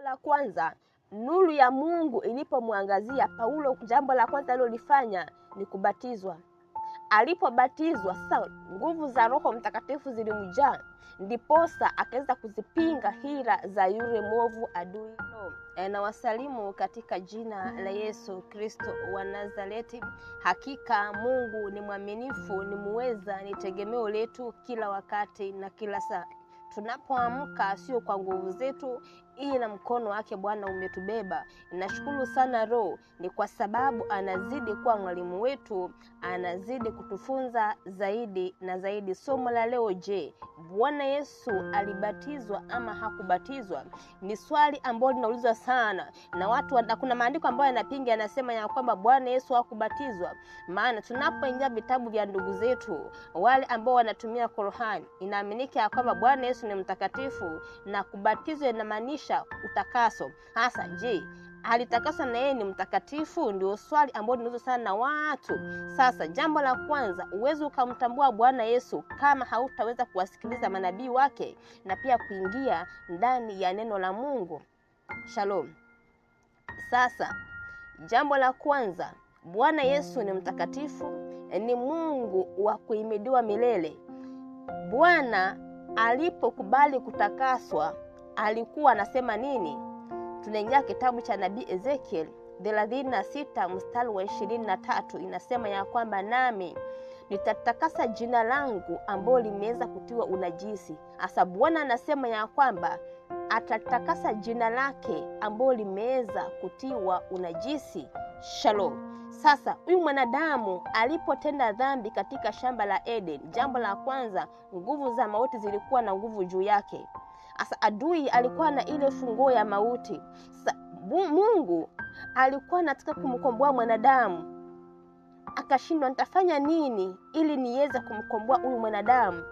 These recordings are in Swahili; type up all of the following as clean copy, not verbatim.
La kwanza, nuru ya Mungu ilipomwangazia Paulo, jambo la kwanza alilolifanya ni kubatizwa. Alipobatizwa, sasa nguvu za Roho Mtakatifu zilimjaa, ndiposa akaweza kuzipinga hila za yule mwovu adui. Na wasalimu katika jina la Yesu Kristo wa Nazareti. Hakika Mungu ni mwaminifu, ni muweza, ni tegemeo letu kila wakati na kila saa. Tunapoamka sio kwa nguvu zetu, ila mkono wake Bwana umetubeba. Nashukuru sana Roho, ni kwa sababu anazidi kuwa mwalimu wetu, anazidi kutufunza zaidi na zaidi. Somo la leo, je, Bwana Yesu alibatizwa ama hakubatizwa? Ni swali ambalo linaulizwa sana na watu, na kuna maandiko ambayo yanapinga, yanasema ya kwamba Bwana Yesu hakubatizwa. Maana tunapoingia vitabu vya ndugu zetu wale ambao wanatumia Qur'an, inaaminika ya kwamba Bwana Yesu ni mtakatifu na kubatizwa inamaanisha utakaso. Hasa je, alitakaswa na yeye ni mtakatifu? Ndio swali ambalo linaulizwa sana na watu. Sasa jambo la kwanza, uwezo ukamtambua Bwana Yesu kama hautaweza kuwasikiliza manabii wake na pia kuingia ndani ya neno la Mungu. Shalom. Sasa jambo la kwanza, Bwana Yesu ni mtakatifu, ni Mungu wa kuhimidiwa milele. Bwana alipokubali kutakaswa alikuwa anasema nini? Tunaingia kitabu cha nabii Ezekiel 36 mstari wa 23, inasema ya kwamba nami nitatakasa jina langu ambalo limeweza kutiwa unajisi. Hasa Bwana anasema ya kwamba atatakasa jina lake ambalo limeweza kutiwa unajisi. Shalom. Sasa huyu mwanadamu alipotenda dhambi katika shamba la Eden, jambo la kwanza, nguvu za mauti zilikuwa na nguvu juu yake. Sasa adui alikuwa na ile funguo ya mauti. Sasa Mungu alikuwa anataka kumkomboa mwanadamu, akashindwa, nitafanya nini ili niweze kumkomboa huyu mwanadamu?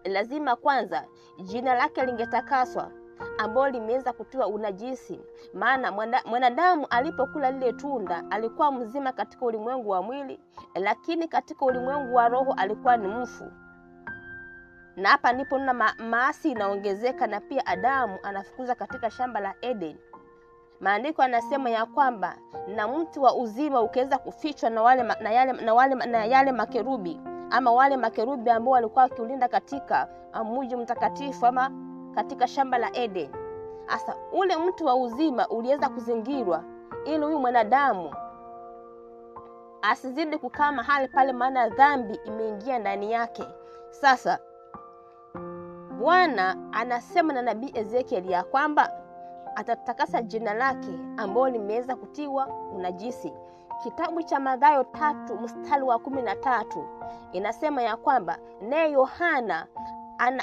Lazima kwanza jina lake lingetakaswa ambalo limeweza kutiwa unajisi. Maana mwanadamu alipokula lile tunda alikuwa mzima katika ulimwengu wa mwili, lakini katika ulimwengu wa roho alikuwa ni mfu. Na hapa ndipo na maasi inaongezeka, na pia Adamu anafukuzwa katika shamba la Eden. Maandiko anasema ya kwamba na mti wa uzima ukaweza kufichwa na wale na yale makerubi, ama wale makerubi ambao walikuwa wakiulinda katika mji mtakatifu ama katika shamba la Eden. Asa ule mti wa uzima uliweza kuzingirwa ili huyu mwanadamu asizidi kukaa mahali pale, maana dhambi imeingia ndani yake. Sasa Bwana anasema na nabii Ezekiel ya kwamba atatakasa jina lake ambalo limeweza kutiwa unajisi. Kitabu cha Mathayo 3 mstari wa 13 inasema ya kwamba naye Yohana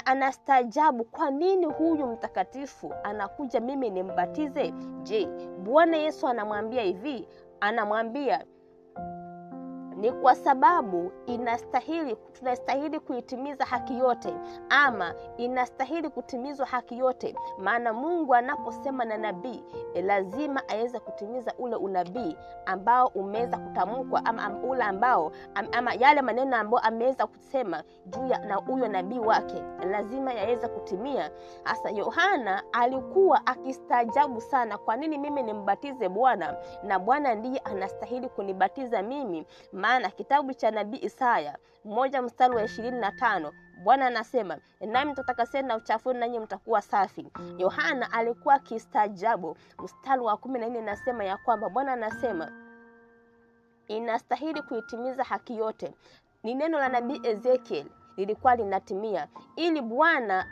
anastaajabu, kwa nini huyu mtakatifu anakuja mimi nimbatize? Je, Bwana Yesu anamwambia hivi, anamwambia ni kwa sababu inastahili, tunastahili kuitimiza haki yote, ama inastahili kutimizwa haki yote. Maana Mungu anaposema na nabii lazima aweze kutimiza ule unabii ambao umeweza kutamkwa, ama ule ambao ama yale maneno ambayo ameweza kusema juu ya na huyo nabii wake lazima yaweze kutimia. Hasa Yohana alikuwa akistaajabu sana, kwa nini mimi nimbatize Bwana na Bwana ndiye anastahili kunibatiza mimi? Maana kitabu cha nabii Isaya 1 mstari wa 25, Bwana anasema nami mtatakaseni na uchafu nanyi mtakuwa safi. Yohana alikuwa akistaajabu. Mstari wa 14 nasema ya kwamba Bwana anasema inastahili kuitimiza haki yote. Ni neno la nabii Ezekiel lilikuwa linatimia, ili Bwana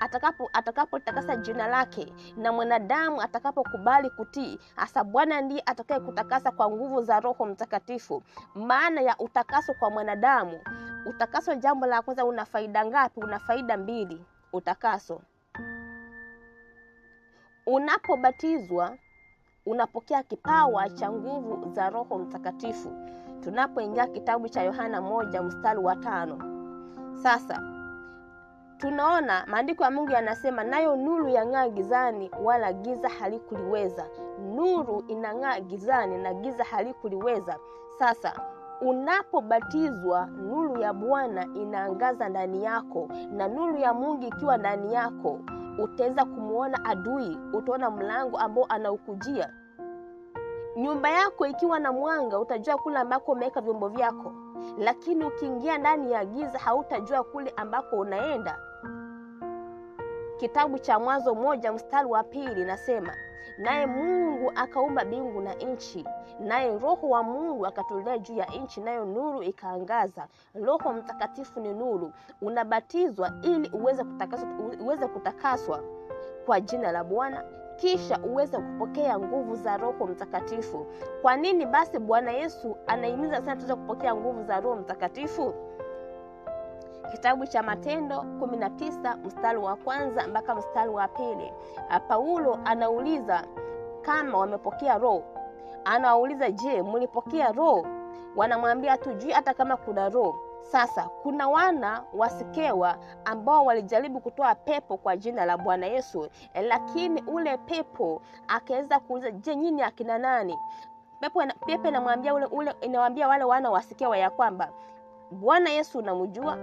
atakapotakasa jina lake na mwanadamu atakapokubali kutii, hasa Bwana ndiye atakaye kutakasa kwa nguvu za Roho Mtakatifu. Maana ya utakaso kwa mwanadamu, utakaso jambo la kwanza una faida ngapi? Una faida mbili. Utakaso, unapobatizwa unapokea kipawa cha nguvu za Roho Mtakatifu. Tunapoingia kitabu cha Yohana 1 mstari wa 5, sasa tunaona maandiko ya Mungu yanasema nayo nuru yang'aa gizani, wala giza halikuliweza. Nuru inang'aa gizani na giza halikuliweza. Sasa unapobatizwa, nuru ya Bwana inaangaza ndani yako, na nuru ya Mungu ikiwa ndani yako Utaweza kumuona adui, utaona mlango ambao anaukujia. Nyumba yako ikiwa na mwanga, utajua kule ambako umeweka vyombo vyako, lakini ukiingia ndani ya giza hautajua kule ambako unaenda. Kitabu cha Mwanzo 1:2 nasema, naye Mungu akaumba mbingu na nchi, naye Roho wa Mungu akatulia juu ya nchi, nayo nuru ikaangaza. Roho Mtakatifu ni nuru. Unabatizwa ili uweze kutakaswa kwa jina la Bwana, kisha uweze kupokea nguvu za Roho Mtakatifu. Kwa nini basi Bwana Yesu anahimiza sana tuweze kupokea nguvu za Roho Mtakatifu? Kitabu cha Matendo 19:1 mpaka 2. Paulo anauliza kama wamepokea Roho. Anawauliza, je, mlipokea Roho? Wanamwambia hatujui hata kama kuna Roho. Sasa kuna wana wasikewa ambao walijaribu kutoa pepo kwa jina la Bwana Yesu, lakini ule pepo akaweza kuuliza, je, nyinyi akina nani? Pepo inamwambia ule inawaambia wale wana wasikewa ya kwamba Bwana Yesu namjua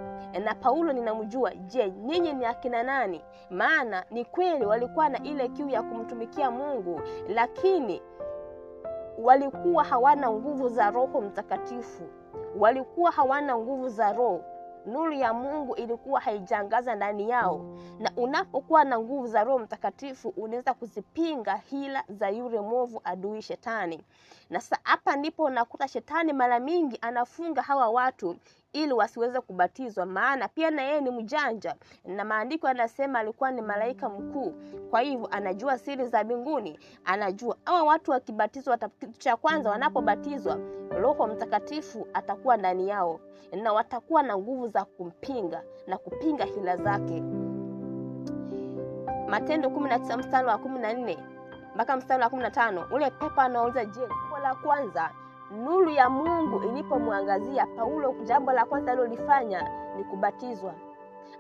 na Paulo ninamjua, je, nyinyi ni akina nani? Maana ni kweli walikuwa na ile kiu ya kumtumikia Mungu, lakini walikuwa hawana nguvu za Roho Mtakatifu. Walikuwa hawana nguvu za Roho. Nuru ya Mungu ilikuwa haijaangaza ndani yao. Na unapokuwa na nguvu za Roho Mtakatifu, unaweza kuzipinga hila za yule mwovu adui shetani. Na sasa hapa ndipo unakuta shetani mara mingi anafunga hawa watu ili wasiweze kubatizwa, maana pia na yeye ni mjanja, na maandiko yanasema alikuwa ni malaika mkuu. Kwa hivyo anajua siri za mbinguni, anajua hawa watu wakibatizwa, cha kwanza wanapobatizwa Roho Mtakatifu atakuwa ndani yao na watakuwa na nguvu za kumpinga na kupinga hila zake. Matendo 19:14 mpaka 15, ule pepo anauliza, je, jambo la kwanza nuru ya Mungu ilipomwangazia Paulo, jambo la kwanza alilofanya ni kubatizwa.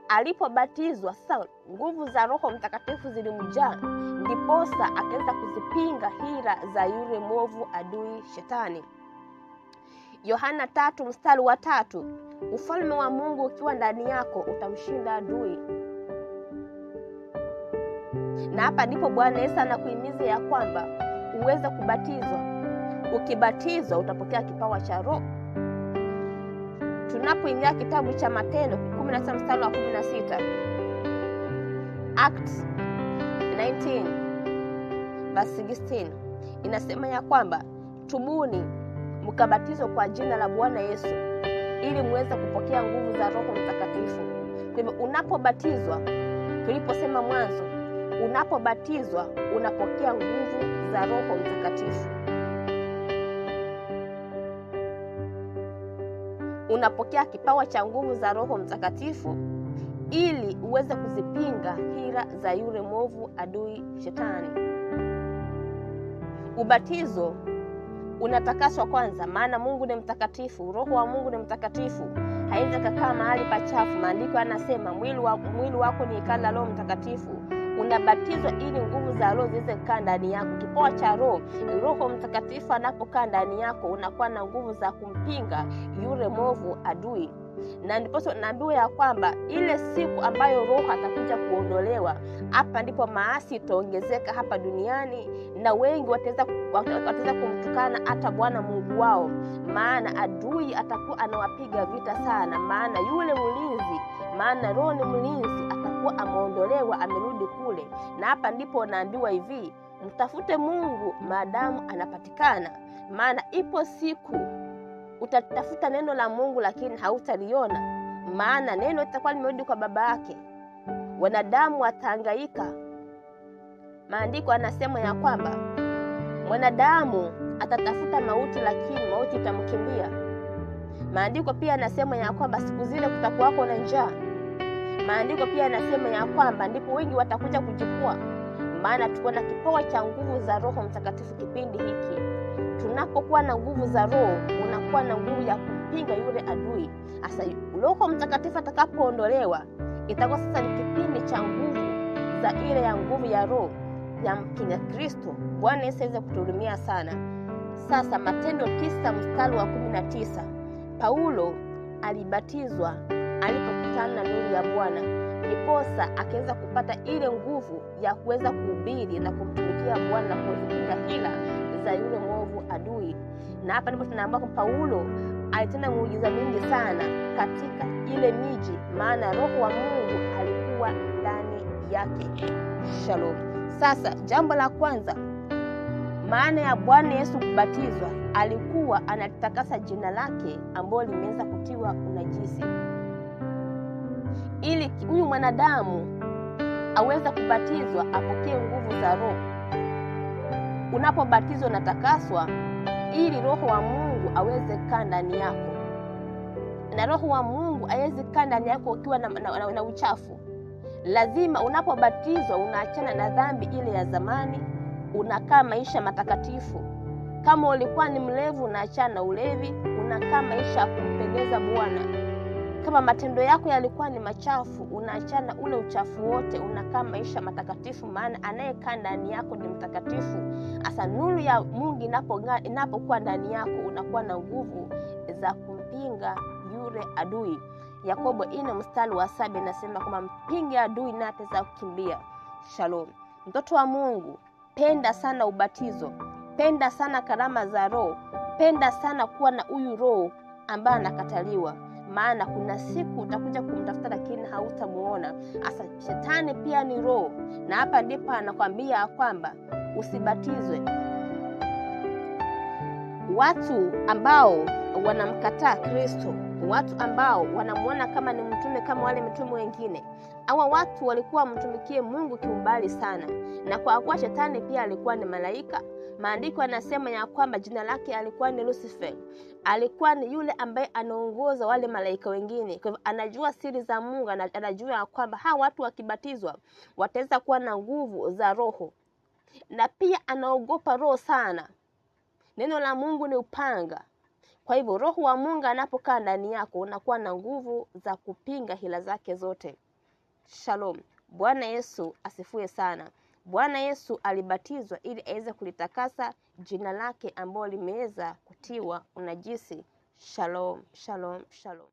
Alipobatizwa, sasa nguvu za Roho Mtakatifu zilimjaa, ndiposa akaweza kuzipinga hila za yule mwovu adui shetani. Yohana 3:3, ufalme wa Mungu ukiwa ndani yako utamshinda adui. Na hapa ndipo Bwana Yesu anakuhimiza ya kwamba uweze kubatizwa. Ukibatizwa utapokea kipawa cha Roho. Tunapoingia kitabu cha Matendo 19:16, Acts 19:16 inasema ya kwamba tubuni mkabatizwe kwa jina la Bwana Yesu ili muweze kupokea nguvu za Roho Mtakatifu. Kwa hivyo unapobatizwa, tuliposema mwanzo, unapobatizwa unapokea nguvu za Roho Mtakatifu. Unapokea kipawa cha nguvu za Roho Mtakatifu ili uweze kuzipinga hila za yule mwovu adui shetani. Ubatizo unatakaswa kwanza, maana Mungu ni mtakatifu, Roho wa Mungu ni mtakatifu, haiwezi kukaa mahali pachafu. Maandiko yanasema mwili wako ni hekalu la Roho Mtakatifu. Unabatizwa ili nguvu za Roho ziweze kukaa ndani yako. Kipawa cha Roho, Roho Mtakatifu anapokaa ndani yako, unakuwa na nguvu za kumpinga yule mwovu adui. Na ndipo naambiwa ya kwamba ile siku ambayo Roho atakuja kuondolewa, hapa ndipo maasi itaongezeka hapa duniani, na wengi wataweza kumtukana hata Bwana Mungu wao, maana adui atakuwa anawapiga vita sana, maana yule mlinzi, maana Roho ni mlinzi, atakuwa ameondolewa, amerudi kule. Na hapa ndipo naambiwa hivi, mtafute Mungu maadamu anapatikana, maana ipo siku utatafuta neno la Mungu lakini hautaliona, maana neno litakuwa limerudi kwa baba yake. Wanadamu watahangaika. Maandiko anasema ya kwamba mwanadamu atatafuta mauti lakini mauti itamkimbia. Maandiko pia anasema ya kwamba siku zile kutakuwako na njaa. Maandiko pia anasema ya kwamba ndipo wengi watakuja kujikua, maana tuko na kipawa cha nguvu za Roho Mtakatifu kipindi hiki. Tunapokuwa na nguvu za Roho, unakuwa na nguvu ya kumpinga yule adui. Sasa Roho Mtakatifu atakapoondolewa, itakuwa sasa ni kipindi cha nguvu za ile ya nguvu ya Roho ya mpinga Kristo. Bwana Yesu aweze kutuhurumia sana. Sasa Matendo 9:19, Paulo alibatizwa alipokutana na nuru ya Bwana. Ndiposa akaweza kupata ile nguvu ya kuweza kuhubiri na kumtumikia Bwana na kuzipinga hila za yule mwovu adui. Na hapa ndipo tunaambiwa Paulo alitenda muujiza mingi sana katika ile miji, maana Roho wa Mungu alikuwa ndani yake. Shalom. Sasa jambo la kwanza, maana ya Bwana Yesu kubatizwa, alikuwa anatakasa jina lake ambalo limeweza kutiwa unajisi, ili huyu mwanadamu aweze kubatizwa apokee nguvu za Roho. Unapobatizwa unatakaswa ili Roho wa Mungu aweze kaa ndani yako, na Roho wa Mungu aweze kaa ndani yako ukiwa na uchafu. Lazima unapobatizwa unaachana na dhambi ile ya zamani, unakaa maisha matakatifu. Kama ulikuwa ni mlevu, unaachana na ulevi, unakaa maisha ya kumpendeza Bwana. Kama matendo yako yalikuwa ni machafu, unaachana ule uchafu wote, unakaa maisha matakatifu, maana anayekaa ndani yako ni mtakatifu. Asa nuru ya Mungu inapokuwa ndani yako, unakuwa na nguvu za kumpinga yule adui. Yakobo 4:7 inasema kwamba mpinge adui naye ataweza kukimbia. Shalom. Mtoto wa Mungu, penda sana ubatizo, penda sana karama za Roho, penda sana kuwa na huyu Roho ambaye anakataliwa, maana kuna siku utakuja kumtafuta lakini hautamuona. Asa shetani pia ni roho, na hapa ndipo anakwambia kwamba usibatizwe. Watu ambao wanamkataa Kristo, watu ambao wanamuona kama ni mtume kama wale mitume wengine, hawa watu walikuwa mtumikie Mungu kiumbali sana. Na kwa kuwa shetani pia alikuwa ni malaika, maandiko yanasema ya kwamba jina lake alikuwa ni Lucifer. Alikuwa ni yule ambaye anaongoza wale malaika wengine. Kwa hivyo anajua siri za Mungu, anajua ya kwamba hawa watu wakibatizwa wataweza kuwa na nguvu za Roho. Na pia anaogopa Roho sana. Neno la Mungu ni upanga. Kwa hivyo Roho wa Mungu anapokaa ndani yako, unakuwa na nguvu za kupinga hila zake zote. Shalom. Bwana Yesu asifiwe sana. Bwana Yesu alibatizwa ili aweze kulitakasa jina lake ambalo limeweza kutiwa unajisi. Shalom, shalom, shalom.